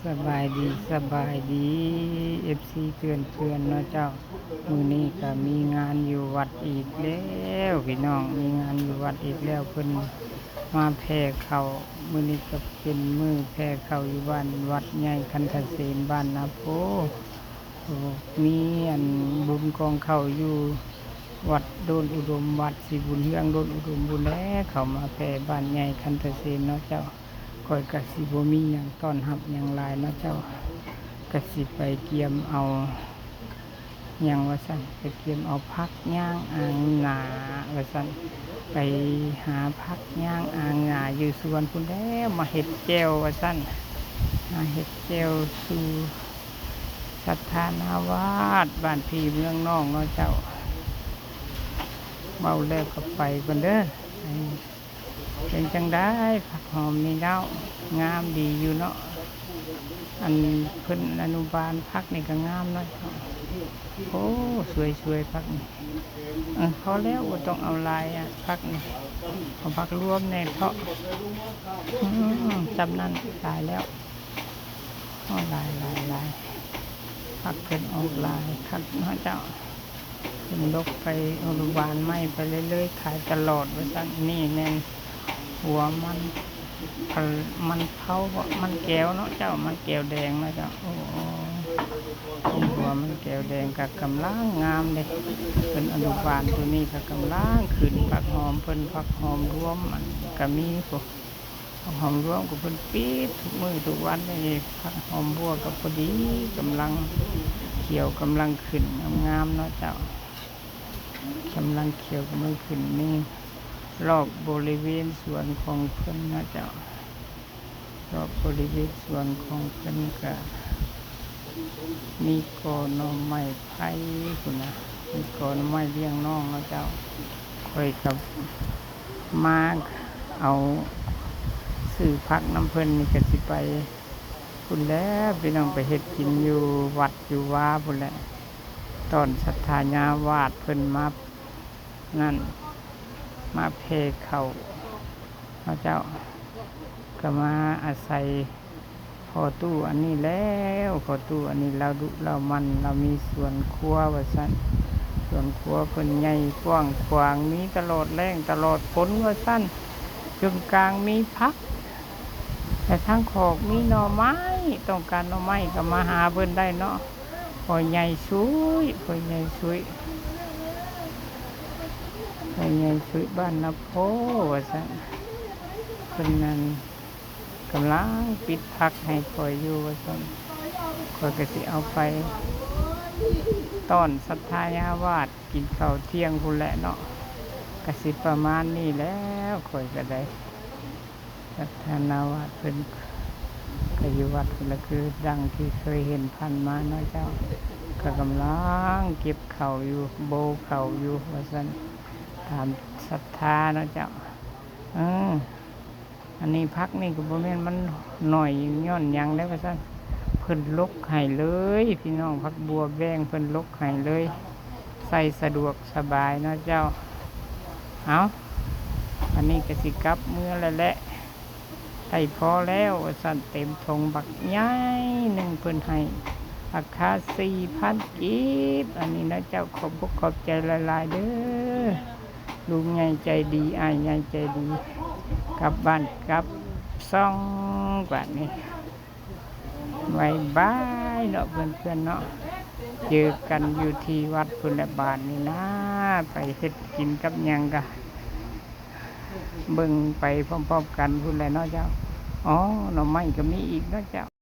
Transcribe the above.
ສະບາຍດີ ສະບາຍດີ ເອັຟຊີ ເພື່ອນໆເນາະເຈົ້າ. ມື້ນີ້ກະມີງານຢູ່ວັດອີກແລ້ວພີ່ນ້ອງ, ມີງານຢູ່ວັດອີກແລ້ວ ເພິ່ນມາແຜ່ເຂົ້າ. ມື້ນີ້ກະເປັນມື້ແຜ່ເຂົ້າຢູ່ບ້ານວັດໃຫຍ່ຄັນທະເສນ ບ້ານນາໂພ. ໂອ້ ມີອັນບຸນກອງເຂົ້າຢູ່ວັດໂດນອຸດົມ ວັດສີບຸນເຮືອງໂດນອຸດົມພຸ້ນແຫຼະ, ເຂົ້າມາແຜ່ບ້ານໃຫຍ່ຄັນທະເສນເນາະເຈົ້າ. ຂ້ອຍກະຊິບໍ່ມີຫຍັງຕ້ອນຮັບຫຍັງຫຼາຍເນາະເຈົ້າ, ກະຊິໄປກຽມເອົາຫຍັງວ່າຊັ້ນ, ໄປກຽມເອົາຜັກຍ່າງອາງໜ້າວ່າຊັ້ນ, ໄປຫາຜັກຍ່າງອາງໜ້າຢູ່ສວນພຸ້ນແຫຼະ ມາເຮັດແຈ່ວວ່າຊັ້ນ, ມາເຮັດແຈ່ວສູ່ ສັດທານາວາດ ບ້ານພີ່ເມືອງນ້ອງເນາະເຈົ້າ. ເວົ້າແລ້ວກໍໄປກ່ອນເດີ. ເປັນຈັ່ງໃດຜັກຫອມນີ້ເຈົ້າ? ງາມດີຢູ່ເນາະ, ອັນເພິ່ນອະນຸບານຜັກນີ້ກໍງາມເນາະເຈົ້າ. ໂອ້ ສວຍໆ ຜັກນີ້. ເອີ ພໍແລ້ວ ບໍ່ຕ້ອງເອົາຫຼາຍອະ ຜັກນີ້, ເອົາຜັກລວມແດ່ເທາະ. ອືມ ຊ່ຳນັ້ນຫຼາຍແລ້ວ. ໂອ້ ຫຼາຍໆໆ ຜັກເພິ່ນອອກຫຼາຍຄັກເນາະເຈົ້າ. ເພິ່ນດົກໄປອະນຸບານໃໝ່ໄປເລື້ອຍໆ ຂາຍຕະຫຼອດວ່າຊັ້ນ. ນີ້ແມ່ນຫົວມັນ ມັນເຜົາເບາະ ມັນແກວເນາະເຈົ້າ, ມັນແກວແດງເນາະເຈົ້າ. ໂອ້ ມີຫົວມັນແກວແດງກະກຳລັງງາມເດ້. ເພິ່ນອະນຸບານໂຕນີ້ກະກຳລັງຂຶ້ນ, ຜັກຫອມເພິ່ນ ຜັກຫອມລວມ ອັນກະມີພຸ້ນ. ຜັກຫອມລວມກໍເພິ່ນປິດທຸກມື້ທຸກວັນນີ້, ຜັກຫອມບົວກໍພໍດີ ກຳລັງຂຽວ ກຳລັງຂຶ້ນງາມໆເນາະເຈົ້າ, ກຳລັງຂຽວ ກຳລັງຂຶ້ນ. ນີ້ລອບບໍລິເວນສວນຂອງເພິ່ນເນາະເຈົ້າ, ລອບບໍລິເວນສວນຂອງເພິ່ນກະມີກໍໜໍ່ໄມ້ ໄຜ່ພຸ້ນນະ, ມີກໍໜໍ່ໄມ້ລ້ຽງນ້ອງເນາະເຈົ້າ. ຂ້ອຍກໍມາເອົາ ຊື້ຜັກນຳເພິ່ນນີ້ ກໍຊິໄປພຸ້ນແຫຼະພີ່ນ້ອງ, ໄປເຮັດກິນຢູ່ວັດຢູ່ວາພຸ້ນແຫຼະ, ຕ້ອນສັດທາຍາວາດເພິ່ນມານັ້ນ ມາແຜ່ເຂົ້າເນາະເຈົ້າ. ກໍມາອາໄສ ພໍ່ຕູ້ອັນນີ້ແລ້ວ, ພໍ່ຕູ້ອັນນີ້ລາວດຸລາວໝັ່ນ, ລາວມີສວນຄົວວ່າຊັ້ນ. ສວນຄົວເພິ່ນໃຫຍ່ກວ້າງຂວາງ, ມີຕະຫຼອດແລ້ງຕະຫຼອດຝົນວ່າຊັ້ນ. ເຄິ່ງກາງມີຜັກ ແລະ ທາງຂອກມີໜໍ່ໄມ້, ຕ້ອງການໜໍ່ໄມ້ກໍມາຫາເພິ່ນໄດ້ເນາະ. ພໍ່ໃຫຍ່ຊຸຍ, ພໍ່ໃຫຍ່ຊຸຍ, ພໍ່ໃຫຍ່ຊຸຍ ບ້ານນາໂພວ່າຊັ້ນ. ເພິ່ນນັ້ນ ກຳລັງປິດຜັກໃຫ້ຂ້ອຍຢູ່ວ່າຊັ້ນ, ຂ້ອຍກໍຊິເອົາໄປຕ້ອນສັດທາຍາວາດກິນເຂົ້າທ່ຽງພຸ້ນແຫຼະເນາະ. ກໍຊິປະມານນີ້ແຫຼະ ຂ້ອຍກໍໄດ້. ສັດທາຍາວາດເພິ່ນກໍຢູ່ວັດພຸ້ນລະ, ຄືດັ່ງທີ່ເຄີຍເຫັນຜ່ານມາເນາະເຈົ້າ, ກໍກຳລັງເກັບເຂົ້າຢູ່ ໂບເຂົ້າຢູ່ວ່າຊັ້ນ, ຕາມສັດທາເນາະເຈົ້າ. ເອີ ອັນນີ້ຜັກນີ້ກໍບໍ່ແມ່ນມັນໜ້ອຍຍ້ອນຫຍັງໃດວ່າຊັ້ນ, ເພິ່ນຫຼົກໃຫ້ເລີຍພີ່ນ້ອງ, ຜັກບົວແບງເພິ່ນຫຼົກໃຫ້ເລີຍ, ໃສ່ສະດວກສະບາຍເນາະເຈົ້າ. ເອົາ ອັນນີ້ກໍຊິກັບເມືອແລ້ວແຫຼະ, ໄດ້ພໍແລ້ວວ່າຊັ້ນ, ເຕັມຖົງບັກໃຫຍ່ໜຶ່ງ ເພິ່ນໃຫ້ລາຄາສີ່ພັນກີບ. ອັນນີ້ນະເຈົ້າ, ຂອບອົກຂອບໃຈຫຼາຍໆເດີ. ລຸງໃຫຍ່ໃຈດີ ອ້າຍໃຫຍ່ໃຈດີ, ກັບບ້ານກັບຊ່ອງບາດນີ້. ບາຍບາຍເນາະເພື່ອນໆເນາະ, ເຈີກັນຢູ່ທີ່ວັດພຸ້ນແຫຼະບາດນີ້ນາ. ໄປເຮັດກິນກັບຫຍັງກະເບິ່ງໄປພ້ອມໆກັນພຸ້ນແຫຼະເນາະເຈົ້າ. ອໍ ໜໍ່ໄມ້ກໍມີອີກເນາະເຈົ້າ.